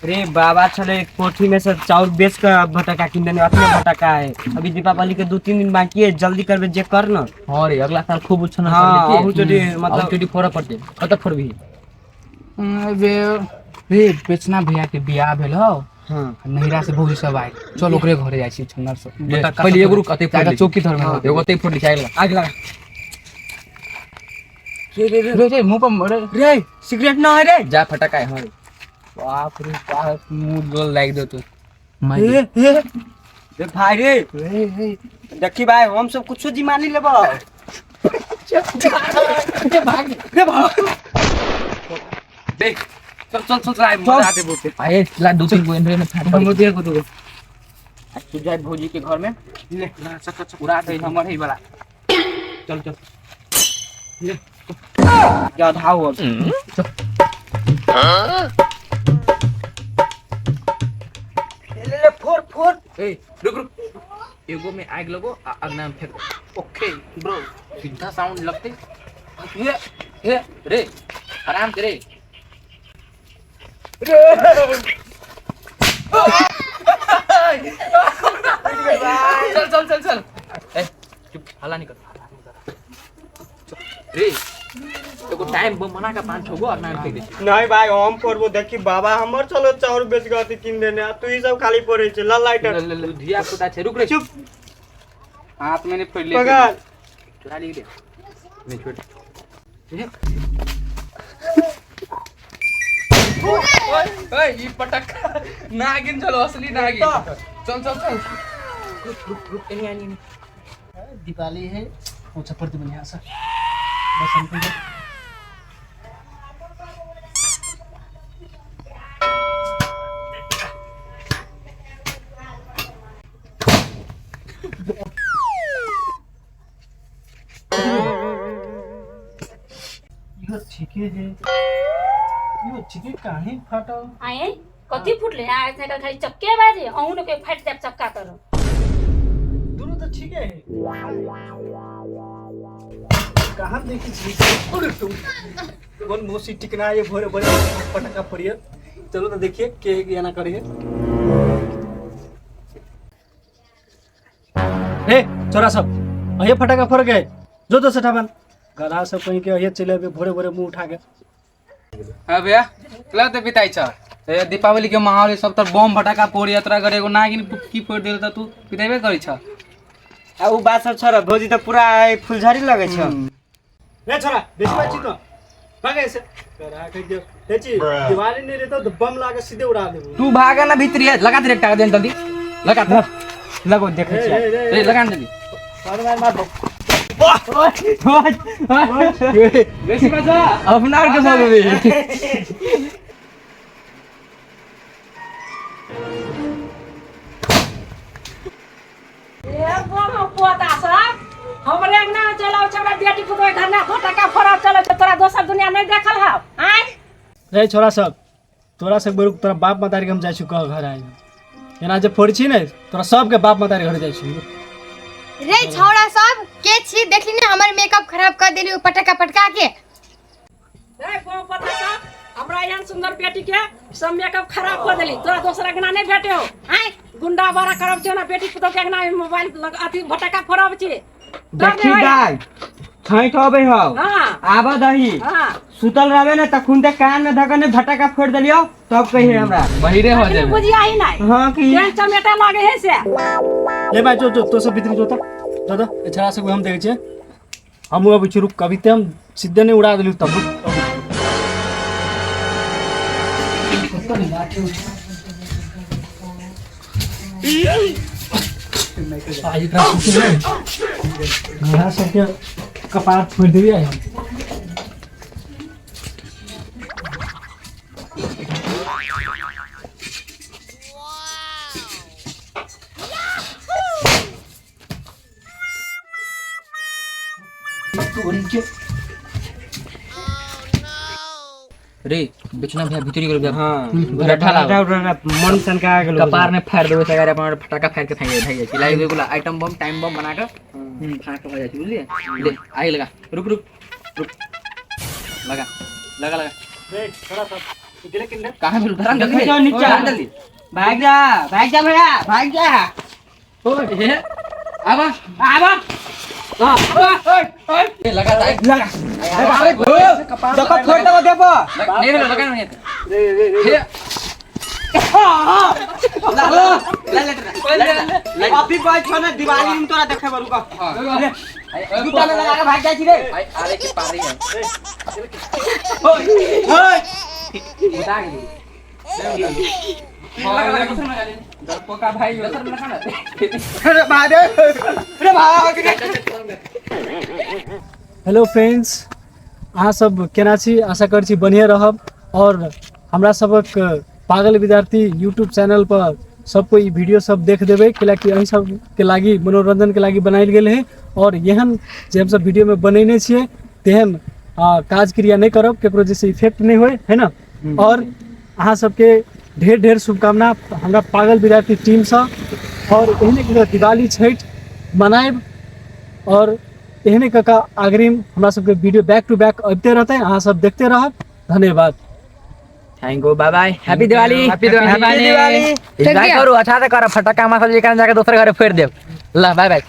रे बाबा छले कोठी में से चाउर बेच कर भटका किन देने, अपने भटका है। अभी दीपावली के 2-3 दिन बाकी है, जल्दी करबे जे कर न। हां रे, अगला साल खूब उछन। हाँ, अहू चोटी मतलब चोटी फोड़ा पड़ते, कत फोड़बी? बे रे, बेचना भैया के बियाह भेल हौ। हां। नैहरा से भौजी सब आयल, चल ओकरे घरे जाइ छी छन्नर सब। पहिले एगो रुक, अते फोड़ जाके ली। चौकी धर में हाँ। एगो अते फोड़ ली, आग लगा। आग लगा रे रे रे। रे रे, मुंह पर रे। रे सिगरेट ना है रे। जा फटका है। हां रे। बाप रे बाप, मुंह गोल लाग दो तू। ए ए रे भाई रे, देखी भाई, हम सब कुछो जी मानी लेबो। रे भाग। देख, चल चल चल, आइ मजा आते बहुते। आए ला, 2-3 गो एंड्रे में फाड़। हमरो दे को दो, तू जाय भौजी के घर में ले। चल चल चल, उड़ा दे हमर है वाला। चल चल ले, जा धाओ अब। ले ले, फोड़ फोड़। ए रुक रुक, एगो में आग लगो आ अगना में फेंक दो। ओके ब्रो, सीधा साउंड लगते। ए ए रे, आराम से रे। चल चल चल चल, ए चुप, हल्ला नहीं कर, हल्ला नहीं कर। चल, रे एगो टाइम बम बना के 5-6 गो अगना में फेंक दे छी। नहीं भाई, हम करबो। देखी बाबा, हमर चलो चाउर बेच के अथी किन देने आ तू ई सब खाली पड़े छै। ल लाइटर। ले, ले, ले। धिया पुता छै, रुक रे। चुप। हाथ में नहीं फोड़ ले। पकड़। चुरा ली रे। नहीं छोड़। ओए, ई पटक्का नागिन, चलो असली नागिन। चल चल चल, रुक रुक रुक, एनी एनी एनी। दिवाली है, पोछा पड़ती बढ़िया सा बस हमको। इहो ठीके है, इहो ठीके। काहे फाटल? आए, कथी फुटले? आ ऐसे खाली चक्के बाजे, अहूँ ने कोई फाटि जाब चक्का तर। दोनों तो ठीके है। कहाँ देखी छी? अरे तुम कौन मोसी टिकना ये भोरे भोरे पटका फोड़िए। चलो तो देखिए के एना करिए। ए छोरा सब, अहे फटाका फोड़ गए जो तो सठाबन गधा सब कहीं के अहे चले अबे भोरे भोरे मुंह उठा के। हाँ भैया, चला तो बिताई छ। ए दीपावली के माहौल सब तर बम फटाका फोड़ यात्रा करे, एगो नागिन की फोड़ देल त तू बिताइबे करी छ। आ उ बात सब छोड़, भौजी त पूरा फुलझड़ी लगै छ। रे छोरा, बेसी बात छी तो भागे ऐसे गधा कह के देखी दिवाली नहीं रहता तो बम लाके सीधे उड़ा देबो। तू भागा ना भीतरी है, लगा दे रे, टाका दे जल्दी लगा दे। लगो देखै रे छी। रे रे। रे लगा दे जल्दी। मार मार मार। बेसी मजा अपना के सब अभी। ए बम पोता सब हमरे अंगना में चलाउ छै, हमरा बेटी पुतोह के घर में फटका फोड़ब चलै छै। तोरा दोसर दुनिया नहीं देखल हौ? आय रे छोरा सब, तोरा सब बरु तोरा बाप मतारी के हम जाइ छी कह घर आइ। एना जे फोड़ छी ने तोरा सबके बाप मतारी घर जाइ छी। रे छौड़ा सब, के छी? देखली ने हमर मेकअप खराब कर देली ओ पटका पटका के। ए बम पोता सब, हमरा एहन सुंदर बेटी के सब मेकअप खराब कर देली। तोरा दोसर अंगना नहीं भेटे हो? आय गुंडा बारा करब छै ना, बेटी पुतोह के अंगना में मोबाइल लग अथी फटका फोड़ब छी। देखी दाइ, छैठ अबै हौ। हाँ। आबऽ दही। हाँ। सुतल रहबे ने तखुन ते कान में धके ने झटका फोड़ देलियो, तब कहिए हमरा। बहिरे हो अखनी जेबे। बुझिया ही नहीं। हाँ की केहन चमेटा लगे है से। ले भाई, जो जो तो सब भीतर जो तो जो तो ए छोरा सब हम देखै छियै। हम अबै छी, रुक। कभी ते हम सीधे नहीं उड़ा देलियो तब रुक, अबै छी। आ एकरा सबके ने गधा सबके कपार फोड़ि देबै आइ हम। तोरी के। रे बेचना भैया भीतरी गेल भैया। हाँ। भरठा लाओ। मन सनका गेलो। कपार में फाड़ देबै सगारे, अपन फटाका फाड़ के फेंक दे भाई जाइ। लाइव एगो आइटम बम टाइम बम बना के फाड़ के हो जाइ छै, बुझलिए? ले आग लगा, रुक रुक रुक, लगा लगा लगा। रे छोरा सब कहाँ भेल धरान जल्दी देखो नीचा। धरान जल्दी भाग जा, भाग जा भैया, भाग जा। हे आवा आवा। ए, लगा दे लगा। अरे देखो फोड़ देबो देबो। नहीं नहीं लगा नहीं रे रे ले अभी बात छो ना दिवाली में तोरा देखे बरू का। ले जूता में लगा के भाग जाइ छी रे। आई आरे के पारी है ओए ओए बता गेली लगा लगा दूसरे में लगा ले डरपोका भाई दूसरे में लगा ना अरे भाग रे। अरे भाग रे। हेलो फ्रेंड्स, अहाँ सब केना छी? आशा करै छी बढ़िआँ रहब। और हमरा सबक पागल विद्यार्थी यूट्यूब चैनल पर सब कोई वीडियो सब देख देबै, कैलाकि एहि सबके लागि मनोरंजन के लागि बनायल गेल है। और एहन जे हमसब वीडियो में बनेने छियै तेहन काज क्रिया नहि करब, केकरो जैसे इफेक्ट नहि होय, है ना। और अहाँ सबके ढेर ढेर शुभकामना हमरा पागल विद्यार्थी टीमसँ। और एहने कऽ दिवाली छठि मनायब और एहने कऽ कऽ अग्रिम हमरा सबके वीडियो बैक टू बैक अबिते रहतै, अहाँ सब देखते रहब। धन्यवाद। Thank you, bye bye, happy Diwali. Happy Diwali. Happy Diwali. Enjoy करू, अच्छा से करू, फटाका हमरा सब जे जाके दोसर घरे फोड़ि देब। ला बाय बाय।